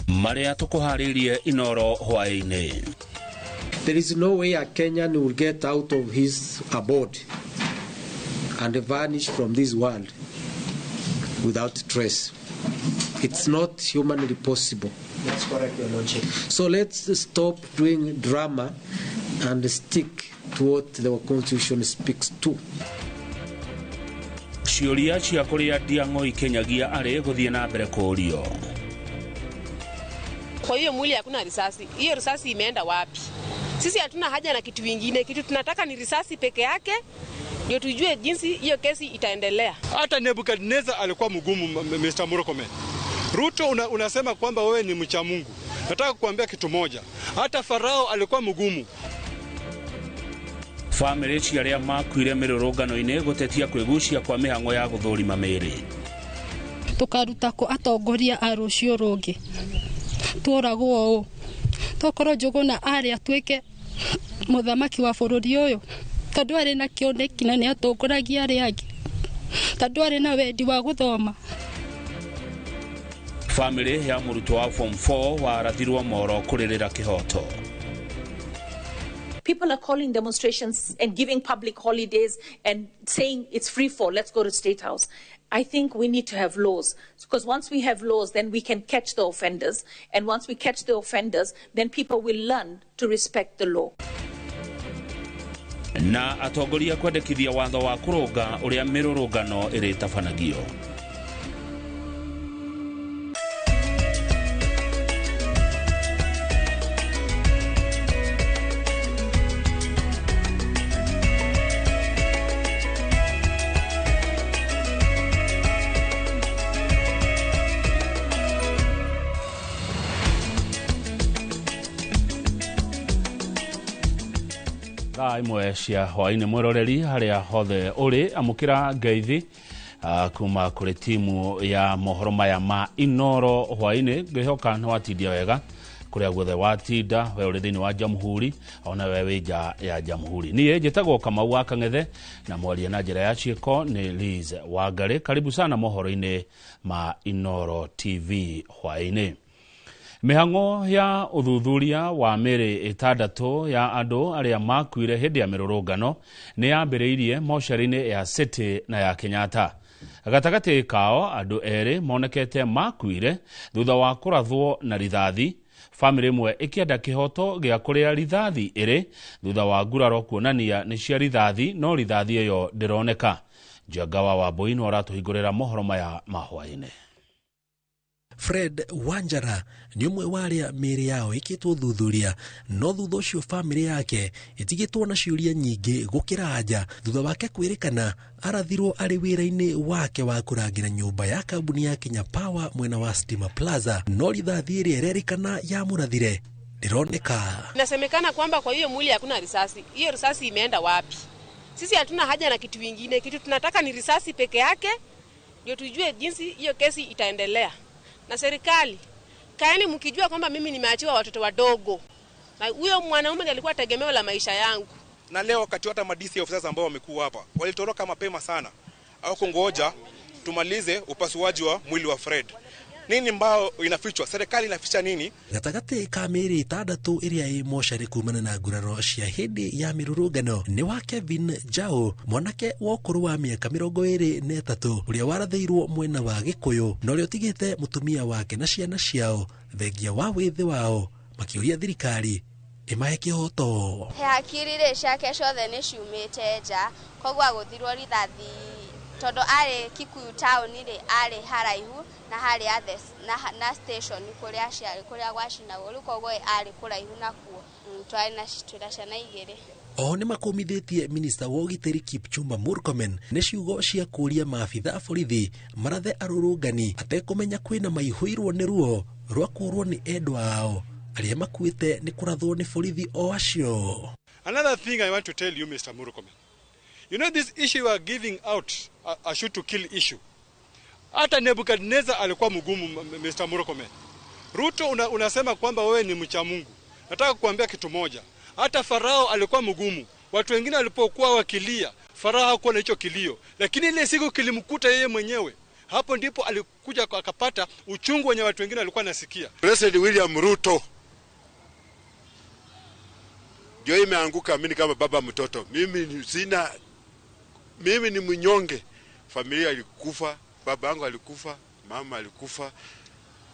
Marĩa tũkũharĩirie Inoro hwaĩ-inĩ. There is no way a Kenyan will get out of his abode and vanish from this world without trace. It's not humanly possible. That's correct, Your Lordship. So let's stop doing drama and stick to what the Constitution speaks to. Ciũria cia kũrĩa Ndiang'oi Kinyagia arĩ gũthiĩ na mbere kũũrio. Kwa hiyo mwili hakuna risasi. Hiyo risasi imeenda wapi? Sisi hatuna haja na kitu kingine. Kitu tunataka ni risasi peke yake ndio tujue jinsi hiyo kesi itaendelea. Hata Nebukadnezar alikuwa mgumu, Mr. Murkomen. Ruto unasema kwamba wewe ni mcha Mungu. Nataka kukuambia kitu moja. Hata Farao alikuwa mgumu. Famĩlĩ cia arĩa makuire mĩrũrũngano-inĩ gũtetia kwĩgucia kwa mĩhang'o ya gũthũrima mĩĩrĩ. Tũkaruta kũ atongoria a rũciũ rũngĩ. Tũragwo ũũ. Tokorwo Njũgũna arĩ atuĩke mũthamaki wa bũrũri ũyũ. Tondũ arĩ na kĩoneki na nĩ atongoragia arĩa angĩ. Tondũ arĩ na wendi wa gũthoma. Famĩlĩ ya mũrutwo wa form 4 warathirwo moro kũrĩrĩra kĩhoto. People are calling demonstrations and giving public holidays and saying it's free for, let's go to State House. I think we need to have laws, because once we have laws, then we can catch the offenders. And once we catch the offenders, then people will learn to respect the law. Na atongoria kwendekithia watho wa kũrũnga ũrĩa mĩrũrũngano ĩrĩtabanagio. Thaa imwe cia hwaĩ-inĩ mwĩroreri harĩa hothe ũrĩ amũkĩra ngeithi kuma kũrĩ timu ya mohoro maya ma Inoro hwaĩ-inĩ. Ngĩhoka nĩ watindia wega kũrĩa guothe watinda, we ũrĩ thĩinĩ wa Jamhuri ona we wĩ nja ya Jamhuri. Niĩ njĩtagwo Kamau wa Kang'ethe na mwaria na njĩra ya ciĩko nĩ Liz Wangari. Karibu sana mohoro-inĩ ma Inoro TV hwaĩ-inĩ. Mĩhang'o ya ũthuthuria wa mĩĩrĩ ĩtandatũ ya andũ arĩa makuire hĩndĩ ya mĩrũrũngano nĩ yambĩrĩirie mocarĩ-inĩ ya City na ya Kenyatta. Gatagatĩ kao andũ erĩ monekete makuire thutha wa kũrathwo na rithathi. Famĩlĩ ĩmwe ĩkĩenda kĩhoto gĩa kũrĩa rithathi ĩrĩ thutha wa nguraro kuonania nĩ cia rithathi no rithathi ĩyo ndĩroneka. Njenga wa Wambui nĩ aratũhingũrĩra mohoro maya ma hwaĩ-inĩ. Fred Wanjara nĩ ũmwe wa arĩa mĩĩrĩ yao ĩkĩtwo thuthuria, no thutha ũcio famĩlĩ yake ĩtigĩtwo na ciũria nyingĩ gũkĩra anja thutha wake kwĩrĩkana arathirwo arĩ wĩra-inĩ wake wa kũrangĩra nyũmba ya kambuni ya Kenya Power mwena wa Stima Plaza, no rithathi ĩrĩa ĩrerĩkana yamũrathire ndĩroneka. Inasemekana kwamba kwa hiyo mwili hakuna risasi. Hiyo risasi imeenda wapi? Sisi hatuna haja na kitu kingine. Kitu tunataka ni risasi peke yake ndio tujue jinsi hiyo kesi itaendelea. Na serikali, kaeni mkijua kwamba mimi nimeachiwa watoto wadogo. Na huyo mwanaume ndiye alikuwa tegemeo la maisha yangu. Na leo wakati hata madisi officers ambao wamekuwa hapa walitoroka mapema sana. Au kungoja tumalize upasuaji wa mwili wa Fred. Nini mbao inafichwa? Serikali inaficha nini? Gatagatĩ ka mĩĩrĩ ĩtandatũ ĩrĩa ĩ mocarĩ kumana na nguraro cia hĩndĩ ya mĩrũrũngano nĩ wa Kevin Njau, mwanake wa ũkũrũ wa mĩaka 23 ũrĩa warathĩirwo mwena wa Gĩkũyũ na ũrĩa ũtigĩte mũtumia wake na ciana ciao thengia wa wĩthĩ wao makĩũria thirikari ĩmahe kĩhoto. Hakiri rĩ ciake ciothe nĩ ciumĩte nja, koguo agũthirwo rithathi tondũ arĩ Kikuyu town rĩ arĩ haraihu na harĩa na station kũrĩa ciarĩ kũrĩa gwacinagwo rĩu koguo arĩ kũraihu nakuo. Twarĩ na twĩna ciana igĩrĩ. Oho nĩ makũmithĩtie minista wa ũgitĩri Kipchumba Murkomen nĩ ciugo cia kũũria maabitha a borithi marathe arũrũngani atekũmenya kwĩna maihũirwo nĩ ruo rwa kũũrwo nĩ endwa ao arĩa makuĩte nĩ kũrathwo nĩ borithi o acio. Another thing I want to tell you, Mr. Murkomen. You know this issue you are giving out, a shoot to kill issue. Hata Nebukadnezar alikuwa mgumu, Mr. Murkomen. Ruto unasema kwamba wewe ni mcha Mungu. Nataka kukuambia kitu moja. Hata Farao alikuwa mgumu. Watu wengine walipokuwa wakilia, Farao hakuwa na hicho kilio. Lakini ile siku kilimkuta yeye mwenyewe. Hapo ndipo alikuja akapata uchungu wenye watu wengine walikuwa nasikia. President William Ruto ndio imeanguka. Mimi kama baba mtoto, mimi sina, mimi ni mnyonge. Familia ilikufa, baba yangu alikufa, mama alikufa.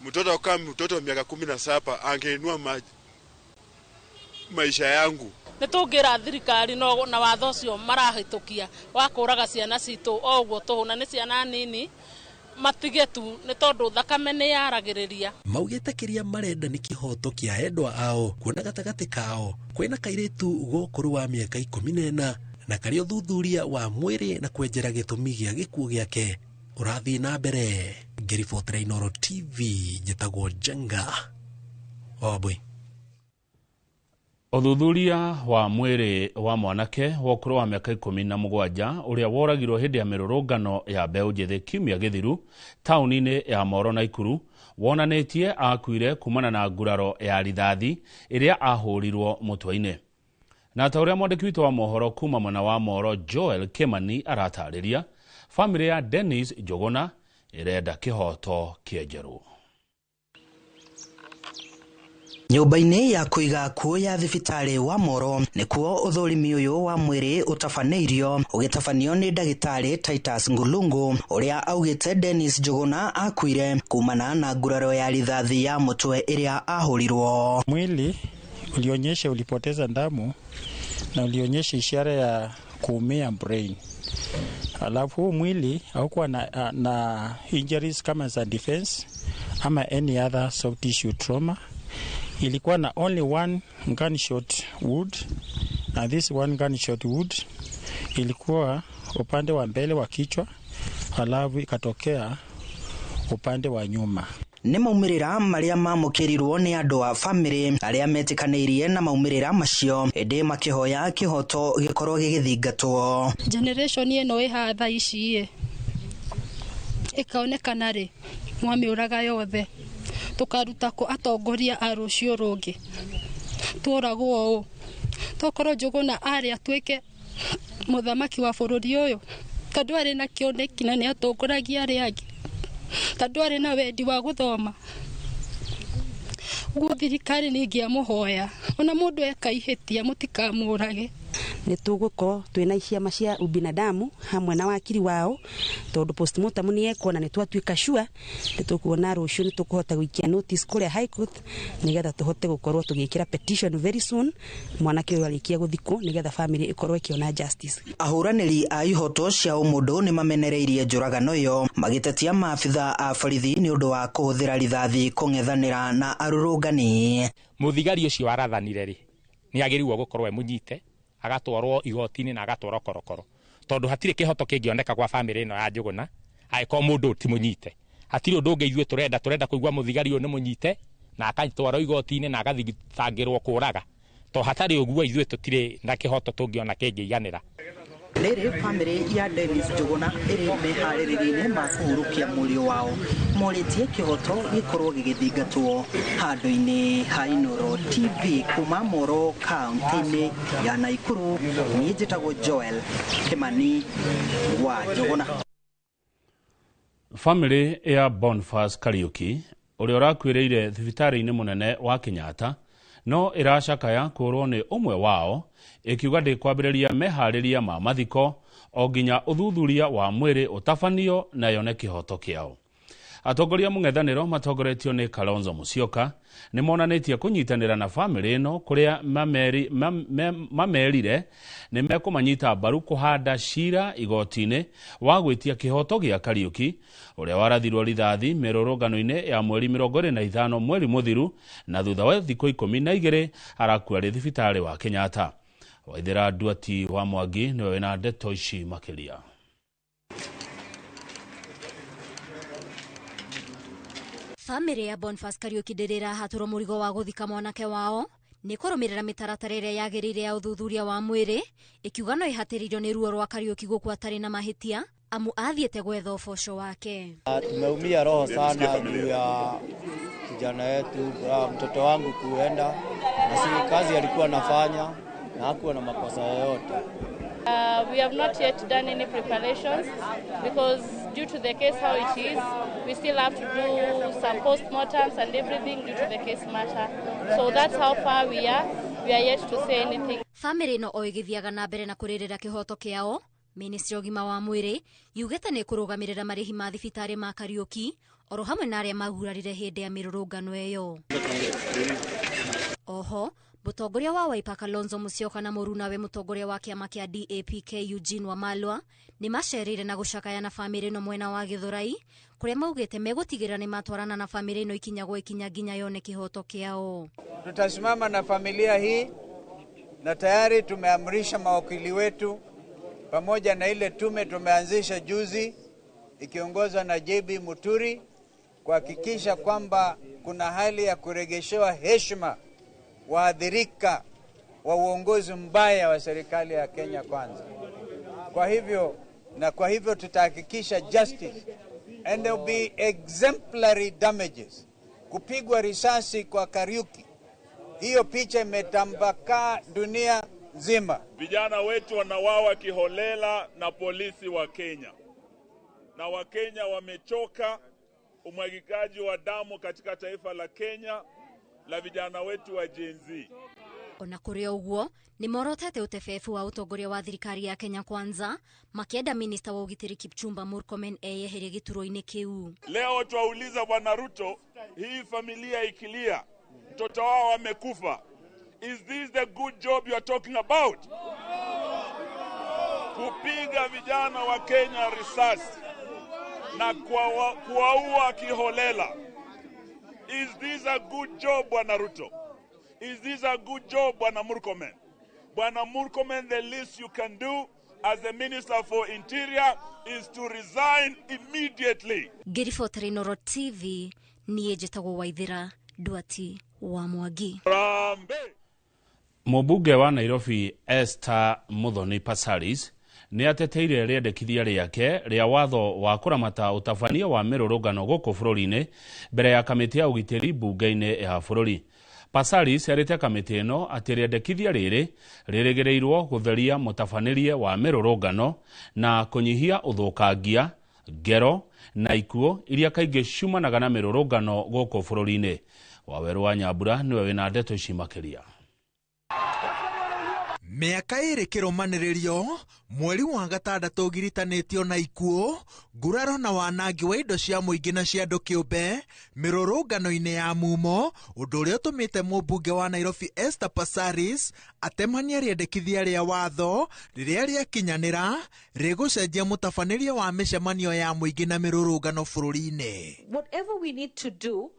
Mtoto kama mtoto wa miaka 17 angeinua maisha yangu. Nĩtũngĩra thirikari no na watho ũcio marahĩtũkia wa kũraga ciana citũ o ũguo tũhũ na nĩ ciana nini matige tu nĩ tondũ thakame nĩ yaragĩrĩria. Maugĩte kĩrĩa marenda nĩ kĩhoto kĩa endwa ao, kuona gatagatĩ kao kwĩna kairĩtu gũkũrũ wa mĩaka 14 na karĩa ũthuthuria wa mwĩrĩ na kwenjera gĩtũmi gĩa gĩkuũ gĩake ũrathiĩ na mbere. Ngĩribotera Inooro TV, njĩtagwo Njenga Wambui. Ũthuthuria wa mwĩrĩ wa mwanake wa ũkũrũ wa mĩaka 17 ũrĩa woragirwo hĩndĩ ya mĩrũrũngano ya mbeũ njĩthĩ kiumia gĩthiru taũni-inĩ ya Moro Naikuru wonanĩtie akuire kumana na nguraro ya rithathi ĩrĩa ahũrirwo mũtwe-inĩ. Na ta ũrĩa mwandĩki witũ wa mohoro kuma mwena wa Moro Joel Kimani aratarĩria, famĩlĩ ya Dennis Njuguna ĩrenda kĩhoto kĩenjerwo. Nyũmba-inĩ ya kũiga kuo ya thibitarĩ wa Moro nĩkuo ũthũrimi ũyũ wa mwĩrĩ ũtabanĩirio ũgĩtabanio nĩ ndagĩtarĩ Titus Ngulungu ũrĩa augĩte Dennis Njuguna akuire kumana na nguraro ya rithathi ya mũtwe ĩrĩa ahũrirwo. Mwili ulionyesha ulipoteza damu na ulionyesha ishara ya kuumia brain. Alafu huu mwili haukuwa na injuries kama za defense ama any other soft tissue trauma. Ilikuwa na only one gunshot wound, and this one gunshot wound ilikuwa upande wa mbele wa kichwa, halafu ikatokea upande wa nyuma. Nĩ maumĩrĩra marĩa mamũkĩrirwo nĩ andũ a bamĩrĩ arĩa metĩkanĩirie na maumĩrĩra macio ĩndĩ makĩhoya kĩhoto gĩkorwo gĩgĩthingatwo. Generation ĩno ĩhaha thaa ici ĩkaonekana rĩ mwamĩũraga yothe tũkaruta kũ atongoria a rũciũ rũngĩ tũragwo ũũ tokorwo Njuguna arĩ atuĩke mũthamaki wa bũrũri ũyũ tondũ arĩ na kĩoneki na nĩ atongoragia arĩa angĩ tondũ arĩ na wendi wa gũthoma. Ũguo thirikari nĩ ingĩamũhoya ona mũndũ eka ihĩtia mũtikamũrage. Nĩ tũgũkorwo twĩna ciama cia ubinadamu hamwe na wakiri wao tondũ postmortem nĩ yekwo na nĩ twatuĩka sure nĩ tũkuona rũciũ nĩ tũkũhota gũikia notice kũrĩa High Court nĩgetha tũhote gũkorwo tũgĩkĩra petition very soon mwanake ũyũ arĩkia gũthikwo nĩgetha family ĩkorwo ĩkĩona justice. Ahũranĩri a ihoto cia ũmũndũ nĩ mamenereirie njũragano ĩyo magĩtetia maabitha a borithi nĩ ũndũ wa kũhũthĩra rithathi kũng'ethanĩra na arũrũngani. Mũthigari ũcio warathanire rĩ nĩ agĩrĩirwo gũkorwo e mũnyite agatwarwo igoti-inĩ na agatwarwo korokoro tondu hatire kihoto kĩngĩoneka kwa family ĩno ya Njuguna angĩkorwo mũndũ ti mũnyite. Hatirĩ ũndũ ũngĩ ithuĩ turenda kũigua mũthigari ũyũ nĩ mũnyite na akatwarwo igoti-inĩ na agathitangĩrwo kũraga to hatarĩ ũguo ithuĩ tũtirĩ na kĩhoto tũngĩona kĩngĩiganĩra. Rĩrĩ bamĩrĩ ya Dennis Njuguna ĩrĩ meharĩrĩria-inĩ ma kũhurũkia mũriũ wao morĩtie kĩhoto gĩkorwo gĩgĩthingatwo handũ-inĩ ha Inooro TV kuma Moro kaunti-inĩ ya Naikuru. Niĩ njĩtagwo Joel Kimani wa Njuguna. Famĩlĩ ya Boniface Kariuki ũrĩa ũrakuĩrĩire thibitarĩ-inĩ mũnene wa Kenyatta no ĩracakaya kũrwo nĩ ũmwe wao ĩkiuga ndĩkwambĩrĩria meharĩria ma mathiko o nginya ũthuthuria wa mwĩrĩ ũtabanio na yone kĩhoto kĩao. Atongoria mũng'ethanĩro matongoretio nĩ Kalonzo Musyoka nĩ monanĩtie kũnyitanĩra na famĩlĩ ĩno kũrĩa mamerire nĩ mekũmanyita mbaru kũhanda cira igoti-inĩ wa gwĩtia kĩhoto gĩa Kariuki ũrĩa warathirwo rithathi mĩrũrũngano-inĩ ya mweri 25 mweri mũthiru na thutha wa thikũ 12 arakua rĩ thibitarĩ wa Kenyatta. Waithera Nduati wa Mwangi nĩwe wĩna ndeto ici makĩria. Famĩlĩ ya Boniface Kariuki ndĩrĩrahatũrwo mũrigo wa gũthika mwanake wao nĩ kũrũmĩrĩra mĩtaratara ĩrĩa yagĩrĩire ya ũthuthuria wa mwĩrĩ ĩkiuga no ĩhatĩrĩirio nĩ ruo rwa Kariuki gũkua atarĩ na mahĩtia amu athiĩte gwetha ũboco wake. Tumeumia roho sana juu ya kijana wetu, mtoto wangu kuenda na si kazi alikuwa anafanya na hakuwa na makosa yoyote. We have not yet done any preparations because due to the case how it is, we still have to do some post-mortems and everything due to the case matter. So that's how far we are. We are yet to say anything. Family no o ĩgĩthiaga na mbere na kũrĩrĩra kĩhoto kĩao. Ministry ũgima wa mwĩrĩ yugĩte nĩ kũrũgamĩrĩra marĩhi ma thibitarĩ ma Kariũki oro hamwe na arĩa magurarire hĩndĩ ya mĩrũrũngano ĩyo. Oho mũtongoria wa Wiper Kalonzo Musyoka na mũrunawe mũtongoria wa kĩama kĩa DAPK Eugene Wamalwa nĩ macereire na gũcakaya na famĩlĩ ĩno mwena wa Gĩthũrai kũrĩa maugĩte megũtigĩrĩra nĩ matwarana na famĩlĩ ĩno ikinya gwa ikinya nginya yone kĩhoto kĩao. Tutasimama na familia hii na tayari tumeamrisha mawakili wetu pamoja na ile tume tumeanzisha juzi ikiongozwa na JB Muturi kuhakikisha kwamba kuna hali ya kuregeshewa heshima waathirika wa uongozi mbaya wa serikali ya Kenya Kwanza. Kwa hivyo tutahakikisha justice and there will be exemplary damages. Kupigwa risasi kwa Kariuki, hiyo picha imetambakaa dunia nzima. Vijana wetu wanawawa kiholela na polisi wa Kenya, na Wakenya wamechoka umwagikaji wa damu katika taifa la Kenya la vijana wetu wa Gen Z. Ona kũrĩ ũguo nĩ morotete ũtebebu wa ũtongoria wa thirikari ya Kenya Kwanza makĩenda minista wa ũgitĩri Kipchumba Murkomen eyeherie gĩturwa-inĩ kĩu. Leo twauliza Bwana Ruto, hii familia ikilia mtoto wao amekufa, is this the good job you are talking about? Kupiga vijana wa Kenya risasi na kuwaua kiholela. Is this a good job, Bwana Ruto? Is this a good job, Bwana Murkomen? Bwana Murkomen, the least you can do as the Minister for Interior is to resign immediately. Ngĩribotera Inooro TV, niĩ njĩtagwo Waithĩra Nduati wa Mwangi. Mũmbunge wa Nairobi Esther Muthoni Passaris nĩ ateteire rĩendekithia rĩake rĩa watho wa kũramata ũtabania wa mĩrũrũngano gũkũ bũrũri-inĩ mbere ya kamĩtĩ ya ũgitĩri mbunge-inĩ ya bũrũri. Passaris erĩte kamĩtĩ ĩno atĩ rĩendekithia rĩrĩ rĩrĩgĩrĩirwo gũtheria mũtabanĩrie wa mĩrũrũngano na kũnyihia ũthũkangia, ngero na ikuũ iria kaingĩ ciumanaga na mĩrũrũngano gũkũ bũrũri-inĩ. Wawerũ wa Nyambura nĩwe wĩna ndeto ici makĩria. Mĩaka ĩrĩ kĩrũmanĩrĩrio mweri wa gatandatũ ũgiritanĩtio na ikuũ, nguraro na wanangi wa indo cia mũingĩ na cia andũ kĩũmbe mĩrũrũngano-inĩ ya mumo, ũndũ ũrĩa ũtũmĩte mũmbunge wa Nairobi Esther Passaris atemanie rĩendekithia rĩa watho rĩrĩa rĩakinyanĩra rĩgũcenjia mũtabanĩrie wa mĩcemanio ya mũingĩ na mĩrũrũngano bũrũri-inĩ. Whatever we need to do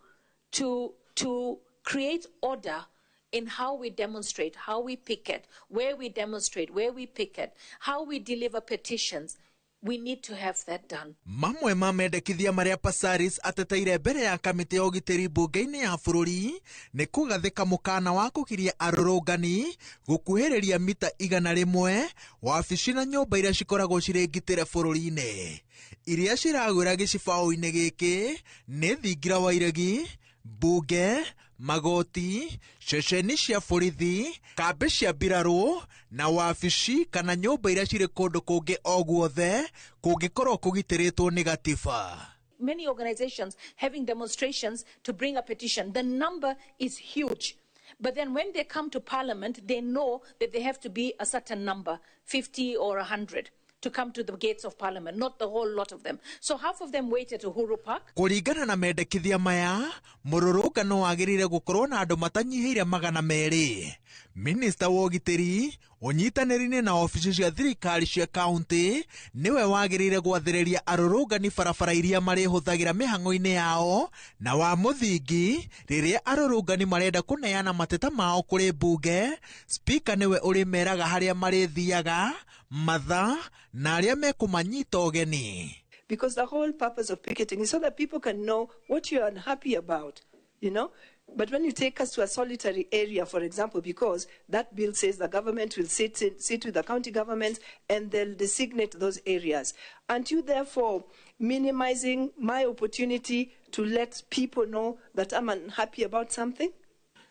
to create order in how we demonstrate, how we picket, where we demonstrate, where we picket, how we deliver petitions, we need to have that done. Mamwe ma mendekithia maria Passaris ateteire mbere ya kamĩtĩ ya ũgitĩri mbunge-inĩ ya bũrũri nĩ kũgathĩka mũkana wa kũgiria arũrũngani gũkuhĩrĩria mita 100 wabici na nyũmba iria cikoragwo cirĩ ngitĩre bũrũri-inĩ. Iria ciragwĩra gĩcibaũ-inĩ gĩkĩ nĩ thingira wa iregi, mbunge, magoti, ceceni cia borithi, kambĩ cia mbirarũ na wabici kana nyũmba iria cirĩ kũndũ kũngĩ o guothe kũngĩkorwo kũgitĩrĩtwo nĩ gatiba. Many organizations having demonstrations to bring a petition. The number is huge. But then when they come to parliament, they know that they have to be a certain number, 50 or 100. To come to the gates of parliament, not the whole lot of them. So half of them wait at Uhuru Park. Kũringana na mendekithia maya, mũrũrũngano wagĩrĩire gũkorwo na andũ matanyihĩire 200. Minista wa ũgitĩri ũnyitanĩri-inĩ na obici cia thirikari cia kaunti nĩwe wagĩrĩire gwathĩrĩria arũrũngani barabara iria marĩhũthagĩra mĩhang'o-inĩ yao, na wa mũthingi rĩrĩa arũrũngani marenda kũneana mateta mao kũrĩ mbunge, spika nĩwe ũrĩmeraga harĩa marĩthiaga, mathaa na arĩa mekũmanyita ũgeni. Because the whole purpose of picketing is so that people can know what you're unhappy about, you know? But when you take us to a solitary area, for example, because that bill says the government will sit with the county governments and they'll designate those areas. Aren't you therefore minimizing my opportunity to let people know that I'm unhappy about something?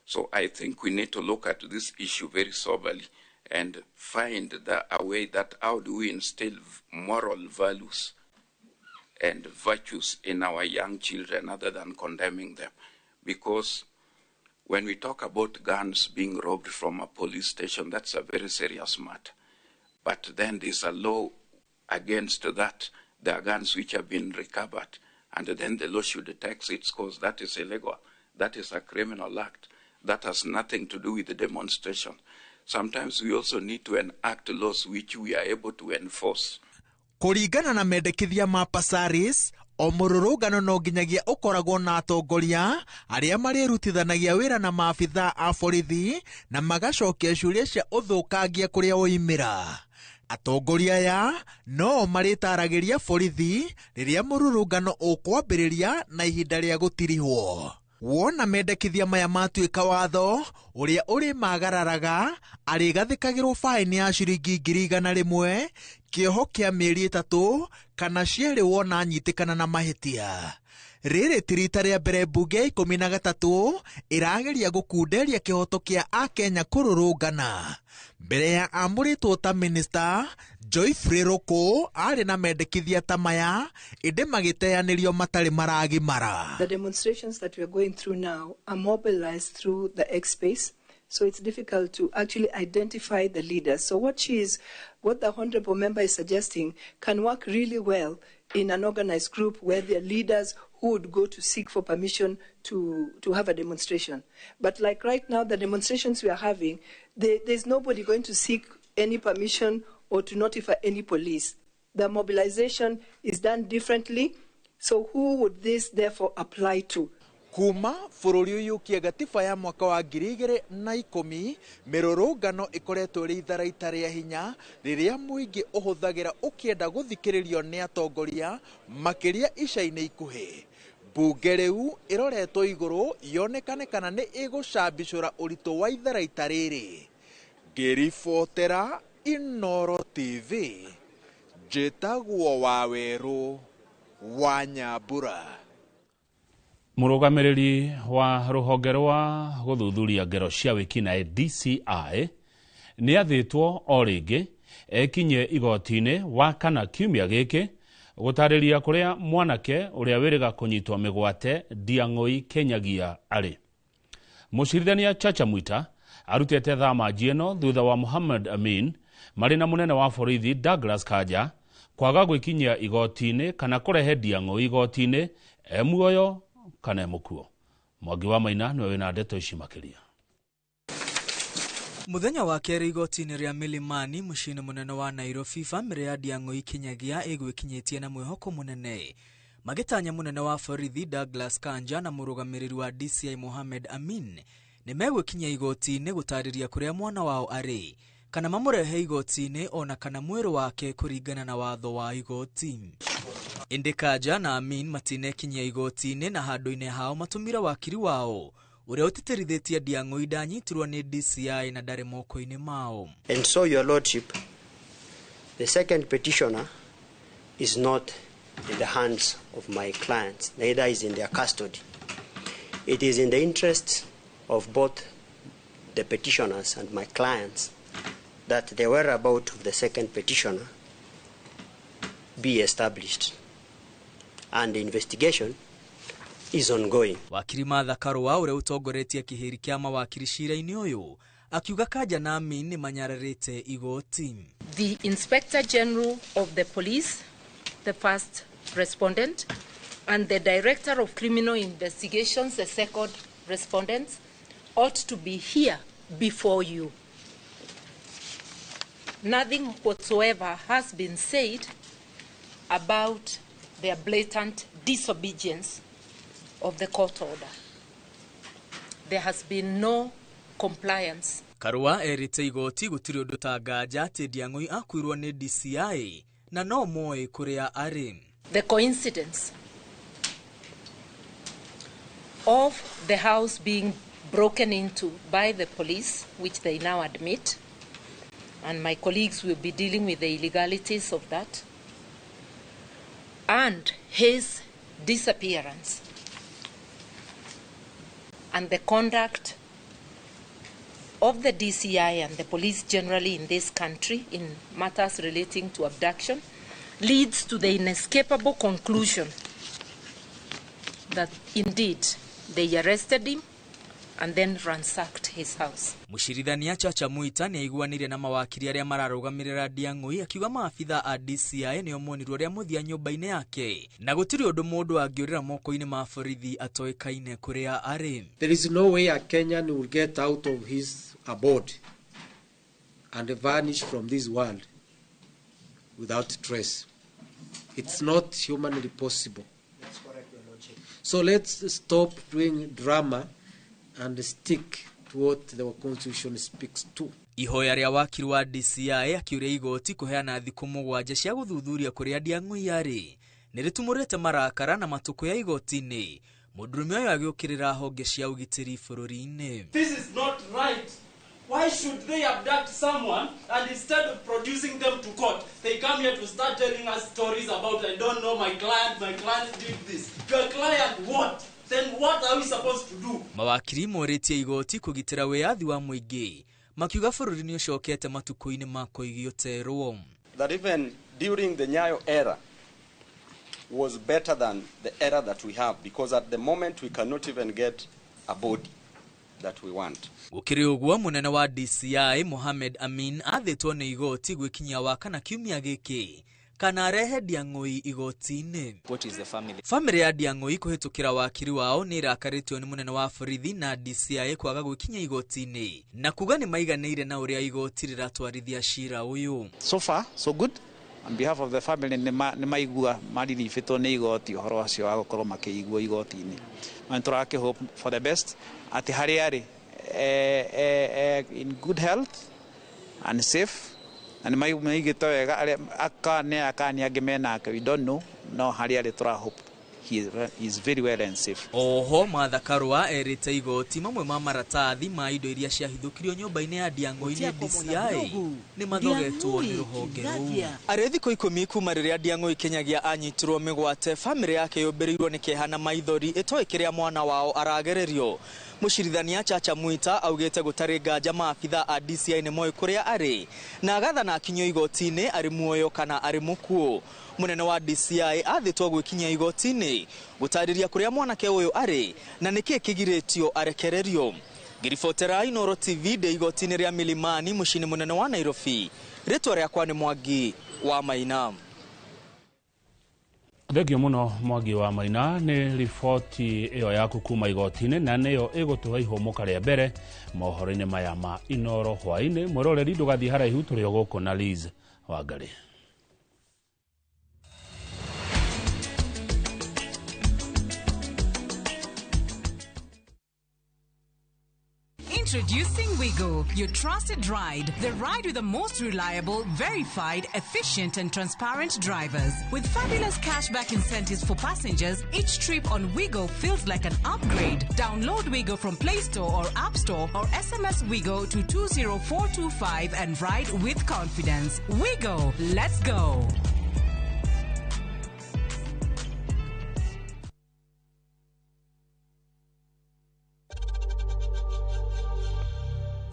So I think we need to look at this issue very soberly and find a way that how do we instill moral values and virtues in our young children other than condemning them. Because when we talk about guns being robbed from a police station, that's a very serious matter. But then there's a law against that. There are guns which have been recovered, and then the law should tax its course. That is illegal. That is a criminal act. That has nothing to do with the demonstration. Sometimes we also need to enact laws which we are able to enforce. Kũringana na mendekithia ma Passaris, o mũrũrũngano no nginyagia ũkoragwo na atongoria arĩa marĩrutithanagia wĩra na maabithaa a borithi na magacokia ciũria cia ũthũkangia kũrĩa woimĩra. Atongoria aya no marĩtaragĩria borithi rĩrĩa mũrũrũngano ũkwambĩrĩria na ihinda rĩa gũtirihwo. Wona mendekithia maya matuĩka watho, ũrĩa ũrĩmagararaga arĩgathĩkagĩrwo faini ya ciringi 100,000, kĩoho kĩa mĩeri 3 kana cierĩ wona anyitĩkana na mahĩtia. Rĩrĩ ti rita rĩa mbere mbunge ya 13 ĩrageria gũkunderia kĩhoto kĩa akenya kũrũrũngana. Mbere ya amũrĩtwo ta minista, Geoffrey Ruku arĩ na mendekithia ta maya ĩndĩ magĩteanĩrio matarĩ maragimara. The demonstrations that we are going through now are mobilized through the X space, so it's difficult to actually identify the leaders. So what the honorable member is suggesting can work really well in an organized group where there are leaders who would go to seek for permission to have a demonstration. But like right now, the demonstrations we are having, there's nobody going to seek any permission or to notify any police. The mobilization is done differently. So who would this therefore apply to? Kuma bũrũri ũyũ gatiba ya mwaka wa 2010 mĩrũrũngano ĩkoretwo ĩrĩ itharaita rĩa hinya rĩrĩa mũingĩ ũhũthagĩra ũkĩenda gũthikĩrĩrio nĩ atongoria makĩria ica-inĩ ikuhĩ. Mbunge rĩu ĩroretwo igũrũ yonekane kana nĩ ĩgũcambicũra ũritũ wa itharaita rĩrĩ. Ngĩribotera Inooro TV, njĩtagwo Wawerũ wa Nyambura. Mũrũgamĩrĩri wa rũhonge rwa gũthuthuria ngero cia wĩkinaĩ DCI nĩ athĩtwo o rĩngĩ ekinye igoti-inĩ wa kana kiumia gĩkĩ gũtarĩria kũrĩa mwanake ũrĩa wĩrĩga kũnyitwo mĩgwate Ndiang'ũi Kinyagia arĩ. Mũcirithania Chacha Mwita arutĩte thama ĩno thutha wa Muhammad Amin marĩ na mũnene wa borithi Douglas Kanja kwaga gwĩkinyia igoti-inĩ kana kũrehe Ndiang'ũi igoti-inĩ e muoyo kana mũkuo. Mwangi wa Maina nĩwe wĩna ndeto ici makĩria. Mũthenya wa kerĩ igoti-inĩ rĩa Milimani mũciĩ-inĩ mũnene wa Nairobi, bamĩrĩ ya Ndiang'ũi Kinyagia ĩgwĩkinyĩtie na mwĩhoko mũnene magĩtanya mũnene wa borithi Douglas Kanja na mũrũgamĩrĩri wa DCI Mohamed Amin nĩ megwĩkinyia igoti-inĩ gũtarĩria kũrĩa mwana wao arĩ kana mamũrehe igoti-inĩ ona kana mwĩrĩ wake kũringana na watho wa igoti. Ĩndĩ Kanja na Amin matinekinyia igoti-inĩ na handũ-inĩ hao matũmire wakiri wao ũrĩa ũtĩtĩrithĩtie Ndiang'ũi ndanyitirwo nĩ DCI na ndarĩ moko-inĩ mao. And so, your lordship, the second petitioner is not in the hands of my clients, neither is in their custody. It is in the interest of both the petitioners and my clients that the whereabouts of the second petitioner be established, and the investigation is ongoing. Wakiri Martha Karua ũrĩa ũtongoretie kĩhĩri kĩa mawakiri cira-inĩ ũyũ akiuga Kanja na Amin nĩ manyararĩte igoti. The Inspector General of the Police, the first respondent, and the Director of Criminal Investigations, the second respondent, ought to be here before you. Nothing whatsoever has been said about their blatant disobedience of the court order. There has been no compliance. Karua erite igoti gũtirĩ ũndũ ta nganja atĩ Ndiang'ũi akuirwo nĩ DCI na no moĩ kũrĩa arĩ. The coincidence of the house being broken into by the police, which they now admit, and my colleagues will be dealing with the illegalities of that, and his disappearance and the conduct of the DCI and the police generally in this country in matters relating to abduction leads to the inescapable conclusion that indeed they arrested him and then ransacked his house. Mũcirithania Chacha Mwita nĩ aiguanĩire na mawakiri arĩa mararũgamĩrĩra Ndiang'ui akiuga maabitha a DCI nĩo monirwo rĩa mũthia nyũmba-inĩ yake na gũtirĩ ũndũ mũndũ angĩũrĩra moko-inĩ ma borithi atoĩkaine kũrĩa arĩ. There is no way a Kenyan will get out of his abode and vanish from this world without trace. It's not humanly possible. So let's stop doing drama and stick to what the Constitution speaks to. Ihoya rĩa wakiri wa DCI akiũria igoti kũheana thikũ 7 cia gũthuthuria kũrĩa Ndiang'ui arĩ nĩ rĩtumũrĩte marakara na matukũ ya igoti-inĩ mũndũrũme ũyũ agĩũkĩrĩra honge cia ũgitĩri bũrũri-inĩ. This is not right. Why should they abduct someone and instead of producing them to court, they come here to start telling us stories about, I don't know, my client did this. Your client what? Then what are we supposed to do? Mawakiri morĩtie igoti kũgitĩra wĩyathi wa mũingĩ makiuga bũrũri nĩ ũcokete matukũ-inĩ ma kũigio terwo. That even during the Nyayo era was better than the era that we have, because at the moment we cannot even get a body that we want. Gũkĩrĩ ũguo mũnene wa DCI Mohamed Amin athĩtwo nĩ igoti gwĩkinyia wakana kiumia gĩkĩ kana arehe Ndiang'ui igoti-inĩ. What is the family? Family ya Ndiang'ui kũhĩtũkĩra wakiri wao nĩ ĩrakarĩtio nĩ mũnene wa borithi na DCI kwaga gwĩkinyia igoti-inĩ na kuga nĩ maiganĩire na ũrĩa igoti rĩratwarithia cira ũyũ. So far so good. On behalf of the family nĩ maigua mariribĩtwo nĩ igoti ũhoro ũcio wa gũkorwo makĩiguo igoti-inĩ. Na tũrakĩ hope for the best atĩ harĩa arĩ in good health and safe. Na nĩ maigĩte wega arĩa akane akani angĩ menake, we don't know, no harĩa arĩ tũra hope he is very well and safe. Oho Martha Karua erĩte igoti mamwe ma maratathi ma indo iria ciahithũkirio nyũmba-inĩ ya Ndiang'ui nĩ DCI nĩ mathogetwo nĩ rũhonge rũu. Arĩ thikũ 10 kuma rĩrĩa Ndiang'ui Kinyagia anyitirwo mĩgwate, famĩlĩ yake yũmbĩrĩirwo nĩ kĩeha na maithori ĩtoĩ kĩrĩa mwana wao aragererio. Mũcirithania Chacha Mwita augĩte gũtarĩ nganja maabitha a DCI nĩ moĩ kũrĩa arĩ na agathana akinyio igoti-inĩ arĩ muoyo kana arĩ mũkuũ. Mũnene wa DCI athĩtwo gwĩkinyia igoti-inĩ gũtarĩria kũrĩa mwanake ũyũ arĩ na nĩkĩĩ kĩgirĩtio arekererio. Ngĩribotera Inooro TV ndĩ igoti-inĩ rĩa Milimani mũciĩ-inĩ mũnene wa Nairobi. Rĩtwa rĩakwa nĩ Mwangi wa Maina. Thengio muno Mwangi wa Maina nĩ riboti ĩyo yaku kuma igoti-inĩ na nĩyo ĩgũtũhe ihũmũka rĩa mbere mohoro-inĩ maya ma Inooro hwaĩ-inĩ. Mwĩroreri ndũgathiĩ haraihu, tũrĩ o gũkũ na Liz Wangari. Introducing Wigo, your trusted ride. The ride with the most reliable, verified, efficient and transparent drivers. With fabulous cashback incentives for passengers, each trip on Wigo feels like an upgrade. Download Wigo from Play Store or App Store or SMS Wigo to 20425 and ride with confidence. Wigo, let's go.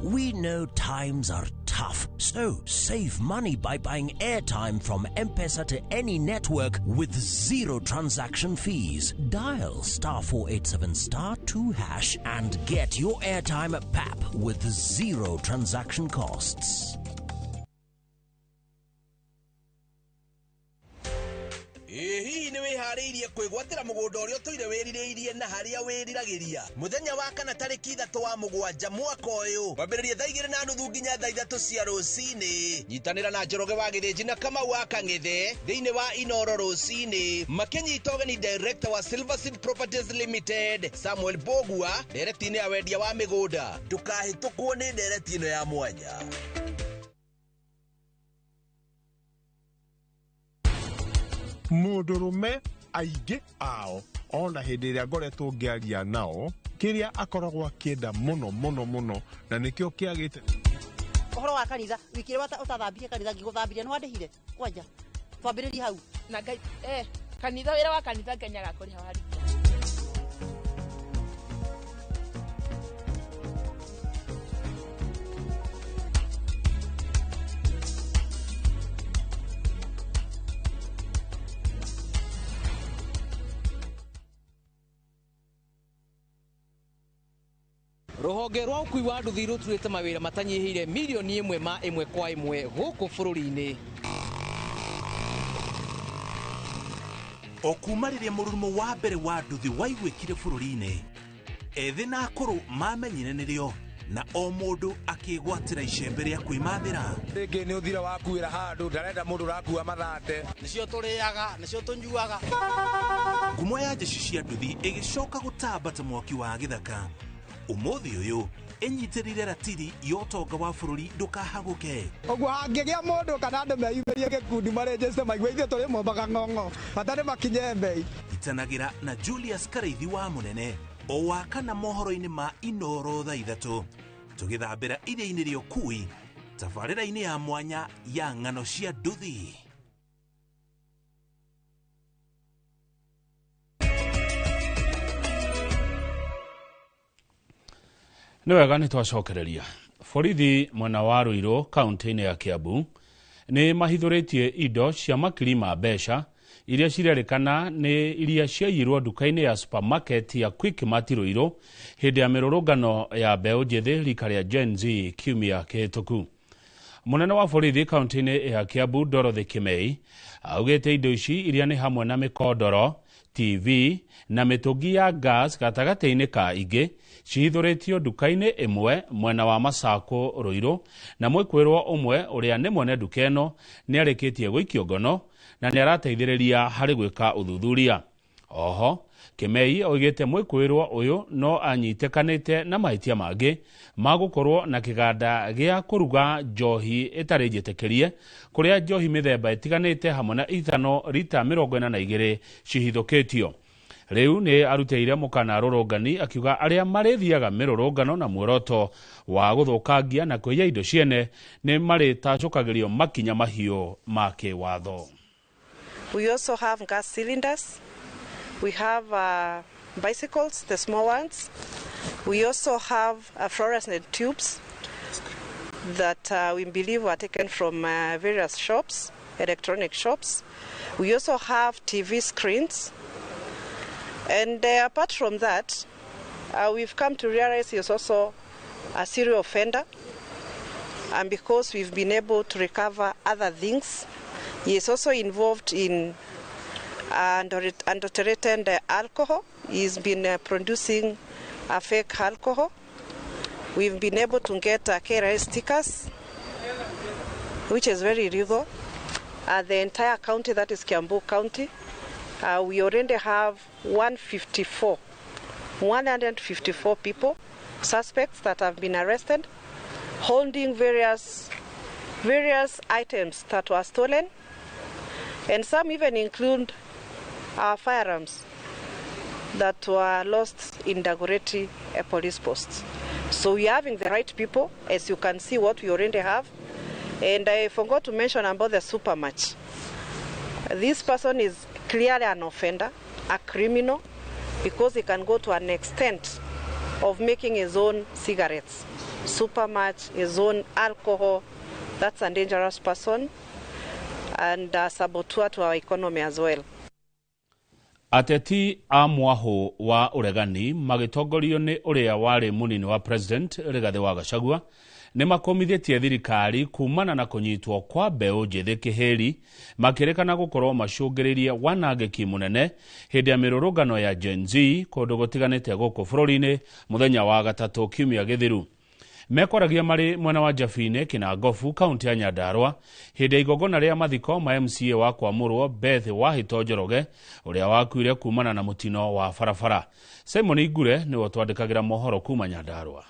We know times are tough, so save money by buying airtime from M-Pesa to any network with zero transaction fees. Dial *487*2# and get your airtime at PAP with zero transaction costs. Hihi nĩ wĩharĩirie kwĩgwatĩra mũgũnda ũrĩa ũtũire wĩrirĩirie na harĩa wĩriragĩria mũthenya wa kana tarĩki 3 wa mũgwanja mwaka ũyũ kwambĩrĩria thaa 2:30 nginya thaa 3 cia rũcinĩ. Nyitanĩra na Njoroge wa Gĩthĩnji na Kamau wa Kang'ethe thĩinĩ wa Inooro rũcinĩ makĩnyita ũgeni director wa Silver Seed Properties Limited Samuel Bogua ndereti-inĩ ya wendia wa mĩgũnda. Ndũkahĩtũkwo nĩ ndereti ĩno ya mwanya. Mũndũrũme aingĩ ao ona hĩndĩ ĩrĩa ngoretwo ngĩaria nao kĩrĩa akoragwo akĩenda mũno mũno mũno na nĩkĩo kĩagĩte ũhoro wa kanitha wiki ĩrĩa ũtathambirie kanitha ngĩgũthambirie nĩ wandĩhire kwanja twambĩrĩrie hau na Ngai kanitha wĩra wa kanitha Ngai nĩagakũrĩha warĩkia. Rũhonge rwa ũkui wa nduthi rũturĩte mawĩra matanyihĩire mirioni ĩmwe ma ĩmwe kwa ĩmwe gũkũ bũrũri-inĩ. O kuma rĩrĩa mũrurumo wa mbere wa nduthi waiguĩkire bũrũri-inĩ, ethĩ na akũrũ mamenyire nĩrĩo na o mũndũ akĩgwatĩra icembe rĩa kwĩmathĩra. Rĩngĩ nĩ ũthira wakuĩra handũ ndarenda mũndũ ũrakua mathate. Nĩcio tũrĩaga, nĩcio tũnyuaga. Ngumo ya jeshi cia nduthi ĩgĩcoka gũtamba ta mwaki wa gĩthaka. Ũmũthĩ ũyũ ĩnyitĩrĩire ratiri ya ũtonga wa bũrũri ndũkahagũke. Ũguo hangĩgĩa mũndũ kana andũ meyumĩrie gĩkundi marĩnjĩte maigue ithuĩ tũrĩ mombaga ng'ong'o bata nĩ makinye mbei. Itanagĩra na Julius Karaithi wa Mũnene o wa kana mohoro-inĩ ma Inoro thaa 3 tũgĩthambĩra iria-inĩ rĩa ũkui tabarĩra-inĩ ya mwanya ya ng'ano cia nduthi. Nĩ wega nĩ twacokereria. Borithi mwena wa Ruiru kaunti-inĩ ya Kiambu nĩ mahithũrĩtie indo cia makiri ma mbeca iria cirerĩkana nĩ iria ciaiyirwo nduka-inĩ ya supermarket ya Quickmart Ruiru hĩndĩ ya mĩrũrũngano ya mbeũ njĩthĩ rika rĩa Gen Z kiumia kĩhĩtũku. Mũnene wa borithi kaunti-inĩ ya Kiambu Dorothy Kimei augĩte indo ici iria nĩ hamwe na mĩkondoro, TV na mĩtũngi ya gas gatagatĩ-inĩ ka ingĩ cihithũrĩtio nduka-inĩ ĩmwe mwena wa Masako Ruiru, na mwĩkwĩrwo ũmwe ũrĩa nĩ mwene nduka ĩno nĩ arĩkĩtie gũikio ngono na nĩ arateithĩrĩria harĩ gwĩka ũthuthuria. Oho Kimei oigĩte mwĩkwĩrwo ũyũ no anyitĩkanĩte na mahĩtia mangĩ ma gũkorwo na kĩganda gĩa kũruga njohi ĩtarĩ njĩtĩkĩrie kũrĩa njohi mĩthemba ĩtiganĩte hamwe na ithano rita 42 cihithũkĩtio. Rĩu nĩ arutĩire mũkana arũrũngani akiuga arĩa marĩthiaga mĩrũrũngano na muoroto wa gũthũkangia na kũiya indo ciene nĩ marĩtacũkagĩrio makinya mahiũ ma kĩwatho. We also have gas cylinders. We have bicycles, the small ones. We also have fluorescent tubes that we believe were taken from various shops, electronic shops. We also have TV screens. And apart from that, we've come to realize he is also a serial offender. And because we've been able to recover other things, he is also involved in adulterated alcohol. He's been producing a fake alcohol. We've been able to get KRA stickers, which is very illegal. The entire county, that is Kiambu County, we already have 154 people, suspects that have been arrested, holding various items that were stolen, and some even include our firearms that were lost in Dagoretti police posts. So we are having the right people, as you can see what we already have. And I forgot to mention about the supermatch. This person is clearly an offender, a criminal, because he can go to an extent of making his own cigarettes, supermatch, his own alcohol. That's a dangerous person and a saboteur to our economy as well. Ateti a mwaho wa ũregani magĩtongorio nĩ ũrĩa warĩ mũnini wa president Rigathĩ wa Gachagua nĩ makomithĩtie thirikari kumana na kũnyitwo kwa mbeũ njĩthĩ kĩhĩri makĩrĩkana gũkorwo macũngĩrĩirie wanangĩki mũnene hĩndĩ ya mĩrũrũngano ya Gen Z kũndũ gũtiganĩte gũkũ bũrũri-inĩ mũthenya wa gatatũ kiumia gĩthiru. Mekwaragia marĩ mwena wa Jabinĩ Kĩnangobu kaunti ya Nyandarua hĩndĩ ya igongona rĩa mathiko ma MCA wa kwamũrwo Beth Wahito Njoroge ũrĩa wakuire kumana na mũtino wa barabara. Simon Igure nĩwe twandĩkagĩra mohoro kuma Nyandarua.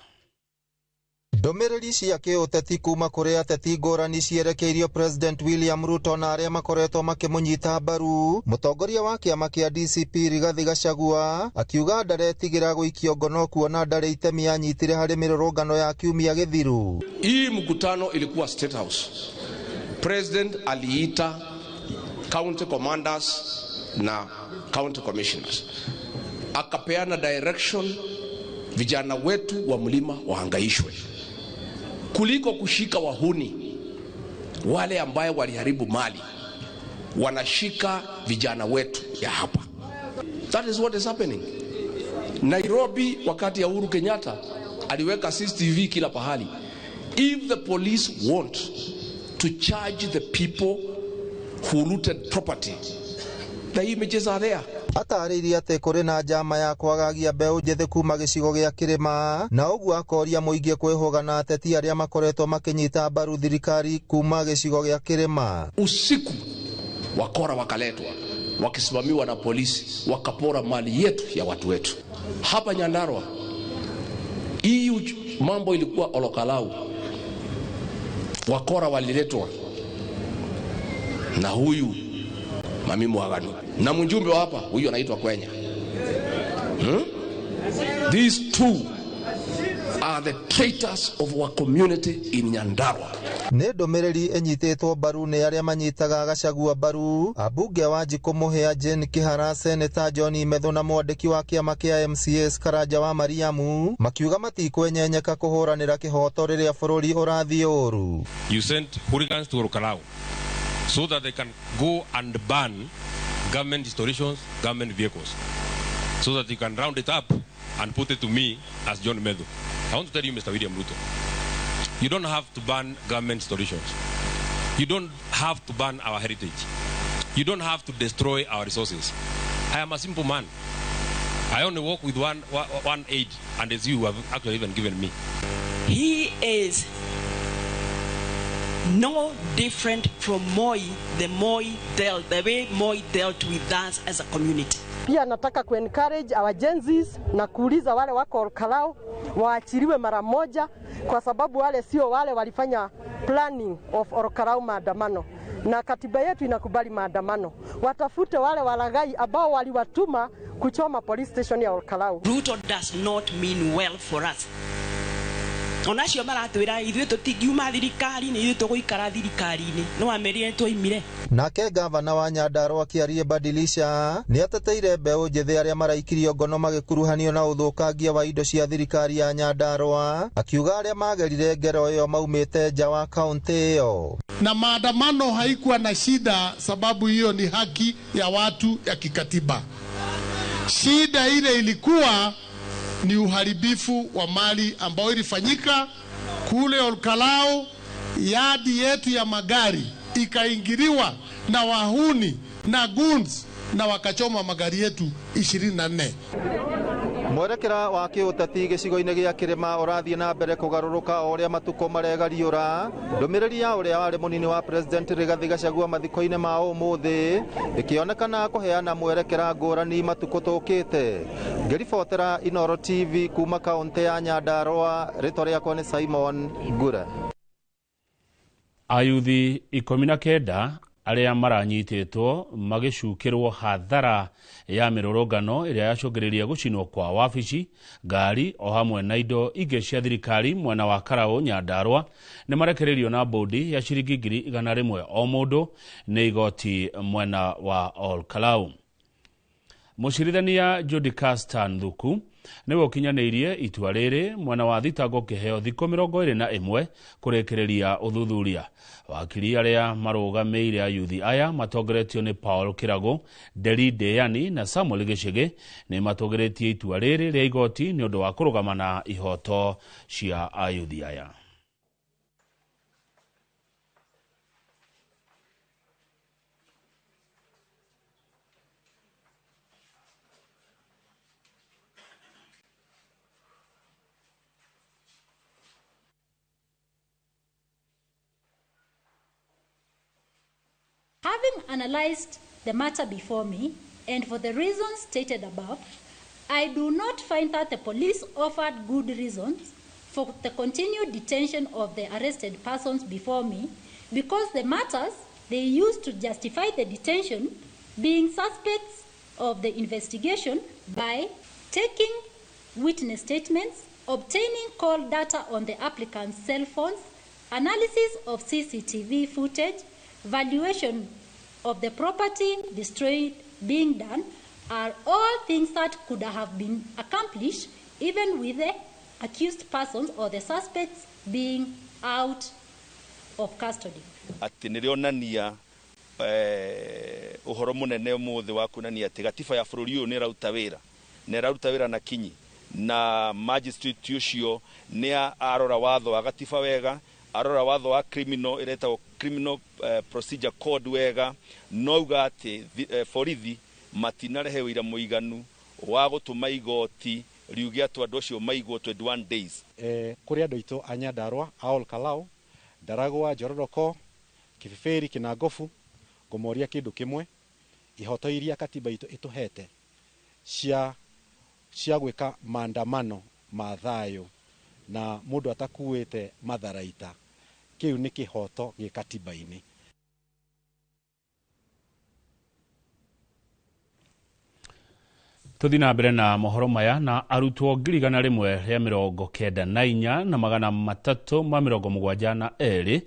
Ndũmĩrĩri cia kĩũteti kuma kũrĩ ateti ngũrani cierekeirio President William Ruto na arĩa makoretwo makĩmũnyita mbaru. Mũtongoria wa kĩama kĩa DCP Rigathi Gachagua akiuga ndaretigĩra gũikio ngono kuona ndarĩ itemi anyitire harĩ mĩrũrũngano ya kiumia gĩthiru. Hii mkutano ilikuwa State House. President aliita county commanders na county commissioners, akapeana direction vijana wetu wa mlima wahangaishwe kuliko kushika wahuni wale ambaye waliharibu mali, wanashika vijana wetu ya hapa. That is what is happening. Nairobi wakati ya Uhuru Kenyatta Aliweka CCTV kila pahali. If the police want to charge the people who looted property, the images are there. Atarĩirie atĩ kũrĩ na njama ya kwagagia mbeũ njĩthĩ kuma gĩcigo gĩa kĩrĩma na ũguo akoria mũingĩ kwĩhũga na ateti arĩa makoretwo makĩnyita mbaru thirikari kuma gĩcigo gĩa kĩrĩma. Usiku wakora wakaletwa wakisimamiwa na polisi, wakapora mali yetu ya watu wetu hapa Nyandarua. Hii mambo ilikuwa Olokalau, wakora waliletwa na huyu Mami Mwaganu na mjumbe wa hapa huyu anaitwa Kwenya. These two are the traitors of our community in Nyandarua. Nĩ ndũmĩrĩri ĩnyitĩtwo mbaru nĩ arĩa manyitaga Gachagua mbaru, ambunge Wanjikũ Mũhĩa, Jane Kĩhara, Seneta John Methu na mwandĩki wa kĩama kĩa MCAs Karanja wa Mariamu makiuga matikwenyenyeka kũhũranĩra kĩhoto rĩrĩa bũrũri ũrathiĩ ũru. You sent hooligans to Ol Kalou so that they can go and burn government installations, government vehicles, so that you can round it up and put it to me as John Methu. I want to tell you, Mr. William Ruto, you don't have to burn government installations. You don't have to burn our heritage. You don't have to destroy our resources. I am a simple man. I only work with one aid, and as you have actually even given me. He is no different from Moi, the way Moi dealt with us as a community. Pia nataka ku encourage our Gen Zs na kuuliza wale wako Ol Kalou waachiliwe mara moja, kwa sababu wale sio wale walifanya planning of Ol Kalou maandamano, na katiba yetu inakubali maandamano. Watafute wale walaghai ambao waliwatuma kuchoma police station ya Ol Kalou. Ruto does not mean well for us. Onacio maratwira ithuĩ tũtingiuma thirikari-inĩ, ithuĩ tũgũikara thirikari-inĩ, no amerire twaimire. Nake gavana wa Nyandarua Kĩarie Badilisha nĩ ateteire mbeũ njĩthĩ arĩa maraikirio ngono magĩkuruhanio na ũthũkangia wa indo cia thirikari ya Nyandarua, akiuga arĩa magerire ngero ĩyo maumĩte nja wa kaunti ĩyo. Na maandamano haikuwa na shida, sababu hiyo ni haki ya watu ya kikatiba. Shida ile ilikuwa ni uharibifu wa mali ambao ilifanyika kule Ol Kalou. Yadi yetu ya magari ikaingiliwa na wahuni na goons na wakachoma magari yetu 24. Mwerekera wa kĩũteti gĩcigo-inĩ gĩa kĩrĩma ũrathiĩ na mbere kũgarũrũka o ũrĩa matukũ maregariũra. Ndũmĩrĩri ya ũrĩa warĩ mũnini wa President Rigathi Gachagua mathiko-inĩ ma ũmũthĩ ĩkĩonekana kũheana mwerekera ngũrani matukũ tũkĩte. Ngĩribotera Inooro TV kuma kaũntĩ ya Nyandarua, rĩtwa rĩakwa nĩ Simon Ngure. Ayuthi 19 arĩa maranyitĩtwo magĩcukĩrwo hathara ya mĩrũrũngano ĩrĩa yacũngĩrĩria gũcinwo kwa wabici, ngari o hamwe na indo ingĩ cia thirikari mwena wa Karaũ Nyandarua nĩ marekereirio na bũndi ya ciringi 100,000 o mũndũ nĩ igoti mwena wa Ol Kalou. Mũcirithania Judy Castan Thuku nĩwe ũkinyanĩirie itua rĩrĩ mwena wa thitango kĩheo thikũ 21 kũrĩkĩrĩria ũthuthuria. Wakiri arĩa marũgamĩire ayuthi aya matongoretio nĩ Paul Kĩragũ, Nderi Ndeyani na Samuel Gĩchĩgĩ nĩ matũgĩrĩtie itua rĩrĩ rĩa igoti nĩ ũndũ wa kũrũgama na ihoto cia ayuthi aya. Having analyzed the matter before me, and for the reasons stated above, I do not find that the police offered good reasons for the continued detention of the arrested persons before me, because the matters they used to justify the detention being suspects of the investigation by taking witness statements, obtaining call data on the applicant's cell phones, analysis of CCTV footage, valuation of the property destroyed being done, are all things that could have been accomplished even with the accused persons or the suspects being out of custody. Ati nĩrĩonania ũhoro mũnene ũmũthĩ wa kuonania atĩ gatiba ya bũrũri ũyũ nĩ ĩraruta wĩra na ĩraruta wĩra na kinyi. Na magistrate ucio ni arora watho wa gatiba wega, arora watho wa criminal iretagwo criminal procedure code wega, no uga ati borithi matinarehe wira muiganu wa gutuma igoti riuge ati andu acio maigwo 21 days. Kuri andu aitu a Nyandarua, a Ol Kalou, Ndaragwa, Njororoko, Kibibiri, Kinangobu, ngumoria kindu kimwe, ihoto iria katiba itu ituhete cia gwika maandamano ma thayo na mundu atakuite matharaita, kiu ni kihoto gi katiba-ini. Tuthi na mbere na mohoro maya. Na arutwo 194 na 372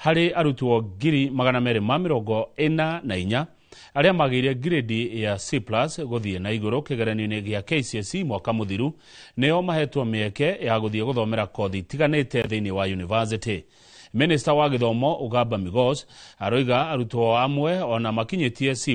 harĩ arutwo 244 arĩa magĩire grade ya C+ gũthiĩ na igũrũ kĩgeranio-inĩ gĩa KCSE mwaka mũthiru nĩo mahetwo mĩeke ya gũthiĩ gũthomera kothi itiganĩte thĩinĩ wa university. Minister wa gĩthomo Ugamba Migos aroiga arutwo amwe ona makinyĩtie C+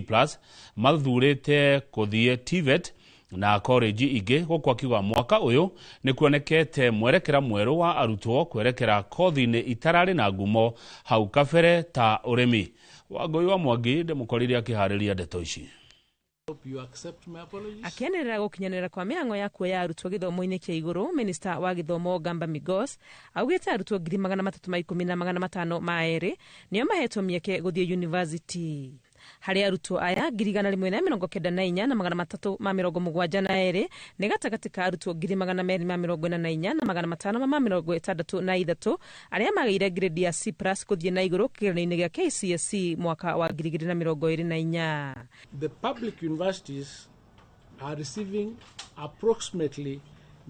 mathurĩte kũthiĩ TVET na college ingĩ, gũkũ akiuga mwaka ũyũ nĩ kuonekete mwerekera mwerũ wa arutwo kwerekera kothi-inĩ itararĩ na ngumo hau kabere ta ũrĩmi. Wangũi wa Mwangi ndĩmũkorire akĩharĩria ndeto ici. Akianĩrĩra gũkinyanĩra kwa mĩhang'o ya kuoya arutwo gĩthomo-inĩ kĩa igũrũ, Minista wa gĩthomo Ogamba Migos augĩte arutwo 310,502 nĩo mahetwo mĩeke gũthiĩ university. Harĩ arutwo aya 194 na 372 nĩ gatagatĩ ka arutwo 244 na 563 arĩa magĩire grade ya C+ gũthiĩ na igũrũ kĩgeranio-inĩ gĩa KCSE mwaka wa 2024. The public universities are receiving approximately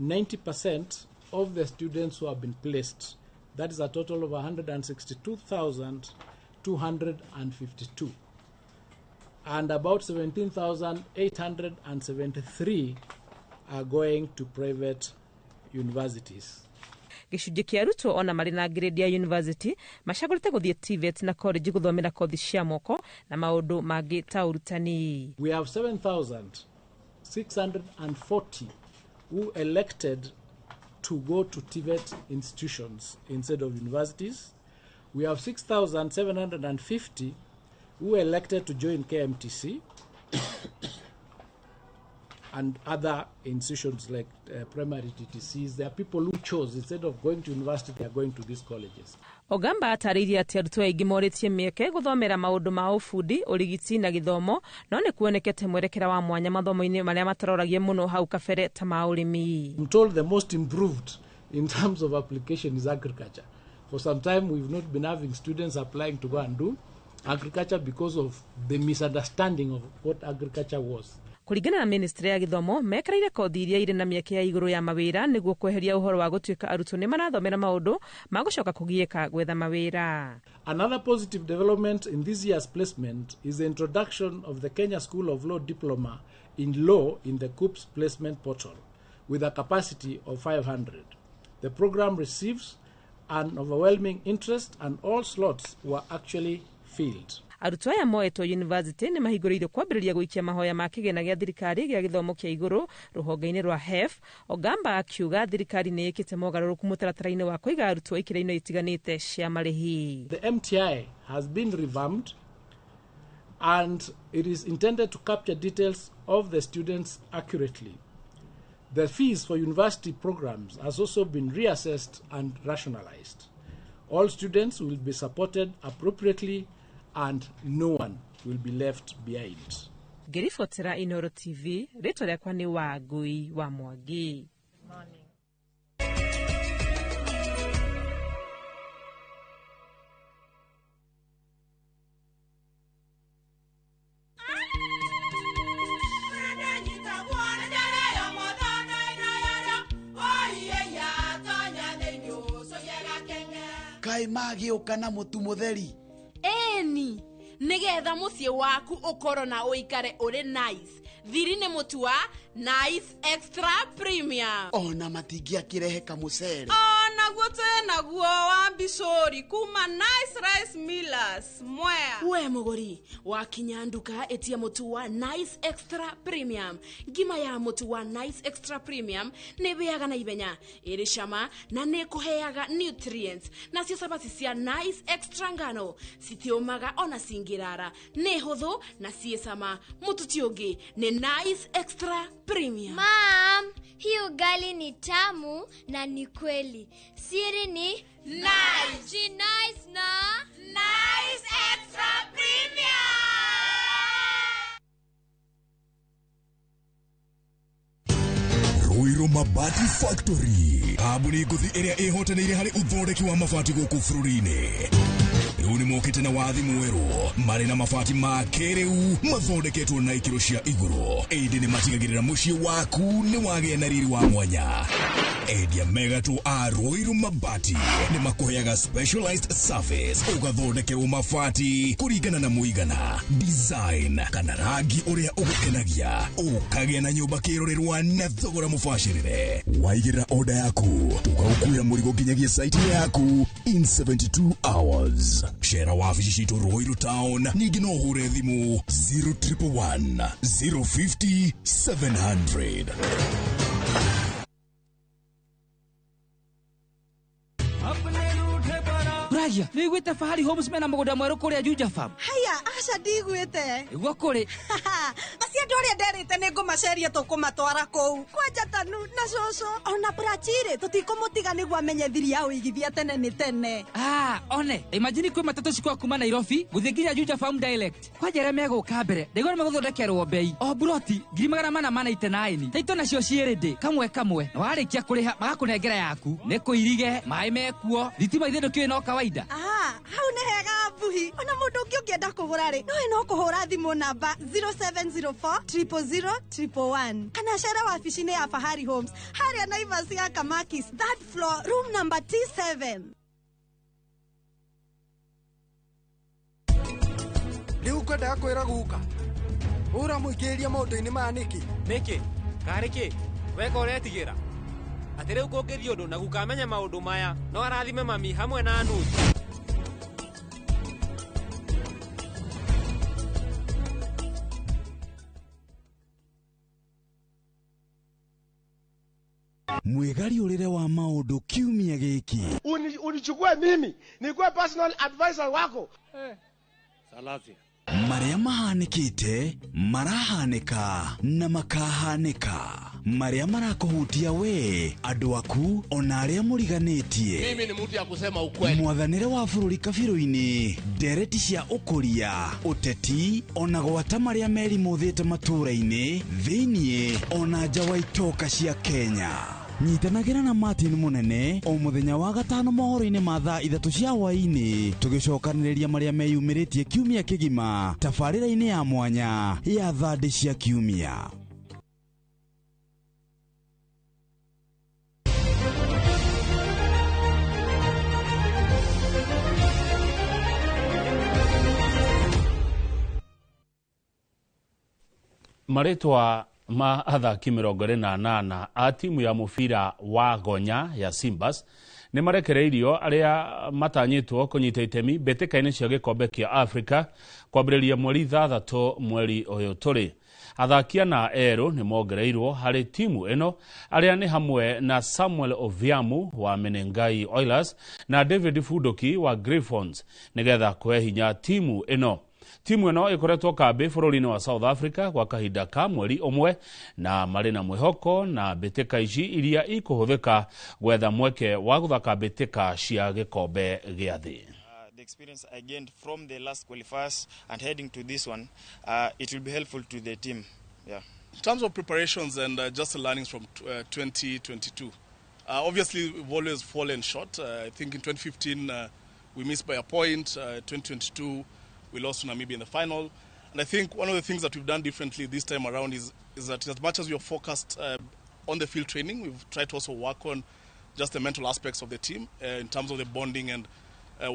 90% of the students who have been placed. That is a total of 162,252. And about 17,873 are going to private universities. Gĩcunjĩ kĩa arutwo ona marĩ na grade ya university macagũrĩte gũthiĩ TVET na college gũthomera kothi cia moko na maũndũ mangĩ ta ũrutani. We have 7,640 who elected to go to TVET institutions instead of universities. We have 6,750 who elected to join KMTC and other institutions like primary TTCs. There are people who chose, instead of going to university, they are going to these colleges. Ogamba atarĩirie atĩ arutwo aingĩ morĩtie mĩeke gũthomera maũndũ ma ũbundi, ũrigiti na gĩthomo, no nĩ kuonekete mwerekera wa mwanya mathomo-inĩ marĩa mataroragia mũno hau kabere ta ma ũrĩmi. I'm told the most improved in terms of application is agriculture. For some time we've not been having students applying to go and do agriculture because of the misunderstanding of what agriculture was. Kũringana na ministry ya gĩthomo, mekereire kothi iria irĩ na mĩeke ya igũrũ ya mawĩra nĩguo kweheria ũhoro wa gũtuĩka arutwo nĩ marathomera maũndũ ma gũcoka kũgiĩka gwetha mawĩra. Another positive development in this year's placement is the introduction of the Kenya School of Law Diploma in Law in the KUCCPS placement portal with a capacity of 500. The program receives an overwhelming interest and all slots were actually filled. Arutwo aya moetwo university nĩ mahingũrĩirwo kwambĩrĩria gũikia mahoya ma kĩgĩna gĩa thirikari gĩa gĩthomo kĩa igũrũ rũhonge-inĩ rwa HEF. Ogamba akiuga thirikari nĩ ĩkĩte mogarũrũku mũtaratara-inĩ wa kũiga arutwo ikĩro-inĩ itiganĩte cia marĩhi. The MTI has been revamped and it is intended to capture details of the students accurately. The fees for university programs has also been reassessed and rationalized. All students will be supported appropriately and no one will be left behind. Ngĩribotera Inooro TV, rĩtwa rĩakwa nĩ Wangui wa Mwangi. Kaĩ magĩũka na mũtu mũtheri? Eni, nigetha muciĩ waku ũkorwo na ũikare ũrĩ nice. Thiri nĩ mũtu wa Nice Extra Premium. Ona matingĩakĩrehe kamũcere. Ona Onaguo twĩ naguo wa mbicũri kuma Nice Rice Millers Mwea. We mũgũri wakinya nduka ĩtia mũtu wa Nice Extra Premium. Ngima ya mũtu wa Nice Extra Premium nĩ ĩhĩaga na ihenya, ĩrĩ cama na nĩ ĩkũheaga nutrients. Nacio cabaci cia Nice Extra ngano citiũmaga ona cingĩrara, nĩ hũthũ na ciĩ cama. Mũtu ti ũngĩ nĩ Nice Extra Premium. Mam, hii ugali ni tamu na ni kweli. Siri ni Nice. Ji nice na Nice Extra Premium. Ruiru Mabati Factory, kambuni ngũthi ĩrĩa ĩhotanĩire harĩ ũthondeki wa mabati gũkũ bũrũri-inĩ. Rĩu nĩmokĩte na wathi mwerũ marĩ na mabati ma kĩrĩu mathondeketwo na ikĩro cia igũrũ, ĩndĩ nĩmatigagĩrĩra mũciĩ waku nĩ wagĩa na riri wa mwanya. Endia megatũ a Ruiru Mabati nĩmakũheaga specialized service, ũgathondekerwo mabati kũringana na mũigana, design kana rangi ũrĩa ũgũkenagia, ũkagĩa na nyũmba kĩrorerwa na thogora mũbacĩrĩre. Waigĩrĩra order yaku tũkaũkuĩra mũrigo nginyagia site yaku in 72 hours. Cera wabici citũ Ruiru Town, ningĩ no ũhũre thimũ 0111 050 700. Ragia, nĩiguĩte Fahari Homes mena mũgũnda mwerũ kũrĩa Juja Farm? Haya, aca ndiguĩte. Nĩguo kũrĩ. Acio andũ arĩa nderĩte nĩ ngũmaceria tũkũmatwara kũu. Kwanja Tanu na cũcũ ona Prachirĩ tũtikũmũtiga nĩguo amenye thiri ya ũigithia tene nĩ tene. Ah, one, imagine kwĩ matatũ cikwa kuma Nairobi gũthiĩ nginya Juja Farm direct. Kwanja arĩa megũka mbere, ndaigua nĩ megũthondekerwo bei. O buroti 499. Taito nacio ciĩ kamwe kamwe. Na warĩkia kũrĩha magakũnengera yaku. Nĩ kũirige, maĩ mekuo, thitima ithe ndũkĩũĩ no kawaida. Ah, hau nĩ hega mbuhi. Ona mũndũ ũngĩ ũngĩenda kũgũra rĩ, nowe no kũhũra thimũ namba 0704 000 111 kana cere wabici-inĩ ya Fahari Homes harĩa Naivas ya Kamakis, third floor, room number T7. Rĩu ngwendaga kwĩra guka ũramũingĩrĩria maũndũ-inĩ maya nĩkĩ? Nĩkĩ? Karĩ kĩ? Weka ũretigĩra atĩ rĩu kũngĩthiĩ ũndũ na guka amenye maũndũ maya no arathime mami hamwe na Anuj. Mwĩgariũrĩre wa maũndũ kiumia gĩkĩ. Unichukue mimi nikuwe personal advisor wako. Salasia. Marĩa mahanĩkĩte, marahanĩka na makahanĩka. Marĩa marakũhutia we, andũ aku, ona arĩa mũriganĩtie. Mimi ni mtu ya kusema ukweli. Mwathanĩre wa bũrũri kabirũ-inĩ, ndereti cia ũkũria, ũteti, ona gwata marĩa merimũthĩte matũũra-inĩ, thĩiniĩ, ona nja wa itoka cia Kenya. Nyitanagĩra na Martin Mũnene o mũthenya wa gatano mohoro-inĩ ma thaa 3 cia hwaĩ-inĩ, tũgĩcokanĩrĩria marĩa meyumĩrĩtie kiumia kĩgima tabarĩra-inĩ ya mwanya ya thandĩ cia kiumia. Marĩtwa ma athaki 28 a timu ya mũbira wa gonya ya Simbas nĩ marekereirio arĩa matanyĩtwo kũnyita itemi mbĩtĩka-inĩ cia gĩkombe kĩa Afrika kwambĩrĩria mweri 6 mweri ũyũ tũrĩ. Athaki ana erũ nĩ mongereirwo harĩ timu ĩno arĩa nĩ hamwe na Samuel Oviamu wa Menengai Oilers na David Funduki wa Griffons nĩgetha kũhe hinya timu ĩno. Timu ĩno ĩkoretwo kambĩ bũrũri-inĩ wa South Africa kwa kahinda ka mweri ũmwe na marĩ na mwĩhoko na mbĩtĩka ici iria ikũhũthĩka gwetha mweke wa gũthaka mbĩtĩka cia gĩkombe gĩa thĩ. The experience I gained from the last qualifiers and heading to this one, it will be helpful to the team. Yeah. In terms of preparations and just the learnings from 2022, obviously we've always fallen short. I think in 2015 we missed by a point. 2022 we lost to Namibia in the final. And I think one of the things that we've done differently this time around is that as much as we are focused on the field training, we've tried to also work on just the mental aspects of the team in terms of the bonding and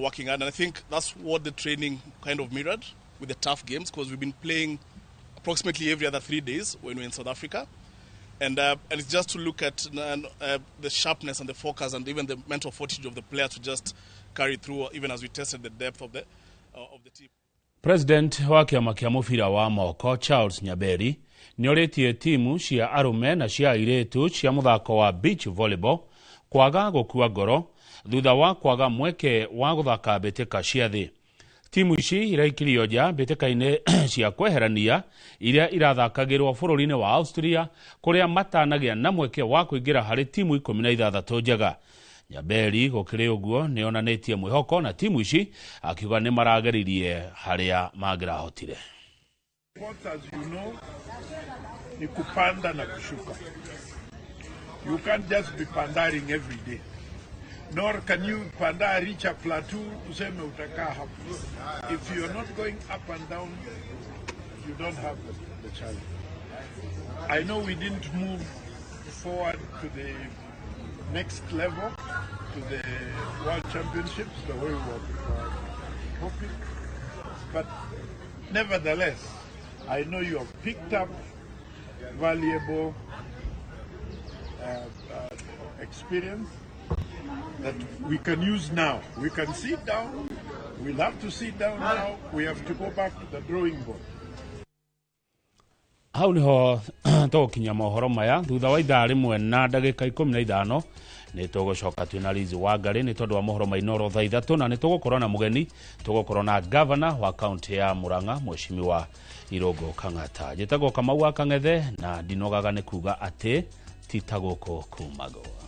working hard. And I think that's what the training kind of mirrored with the tough games, because we've been playing approximately every other 3 days when we're in South Africa. And it's just to look at the sharpness and the focus and even the mental fortitude of the players to just carry through, even as we tested the depth of the team. President wa kĩama kĩa mũbira wa moko Charles Nyaberi nĩorĩtie timu cia arũme na cia airĩtu cia mũthako wa beach volleyball kwaga gũkua ngoro thutha wa kwaga mweke wa gũthaka mbĩtĩka cia thĩ. Timu ici iraikirio nja mbĩtĩka-inĩ cia kweherania iria irathakagĩrwo bũrũri-inĩ wa Austria kũrĩa matanagĩa na mweke wa kũingĩra harĩ timu 16 njega. Nyaberi gũkĩrĩ ũguo nĩonanĩtie mwĩhoko na timu ici akiuga nĩ marageririe harĩa mangĩrahotire. Sports, as you know, ni kupanda na kushuka. You can't just be pandaring every day. Nor can you panda reach a plateau useme utakaa hapo. If you are not going up and down, you don't have the challenge. I know we didn't move forward to the next level, to the World Championships, the way we were hoping. But nevertheless, I know you have picked up valuable experience that we can use now. We can sit down. We'll have to sit down now. We have to go back to the drawing board. Hau niho tũgũkinya mohoro maya thutha wa ithaa rĩmwe na ndagĩka 15 nĩ tũgũcoka twĩna Liz Wangari nĩ tondũ wa mohoro ma Inooro thaa 3 na nĩ tũgũkorwo na mũgeni, tũgũkorwo na gavana wa kaunti ya Murang'a Mheshimiwa Irũngũ Kang'ata. Njĩtagwo Kamau wa Kang'ethe na ndinogaga nĩ kuga atĩ ti ta gũkũ kumagwo.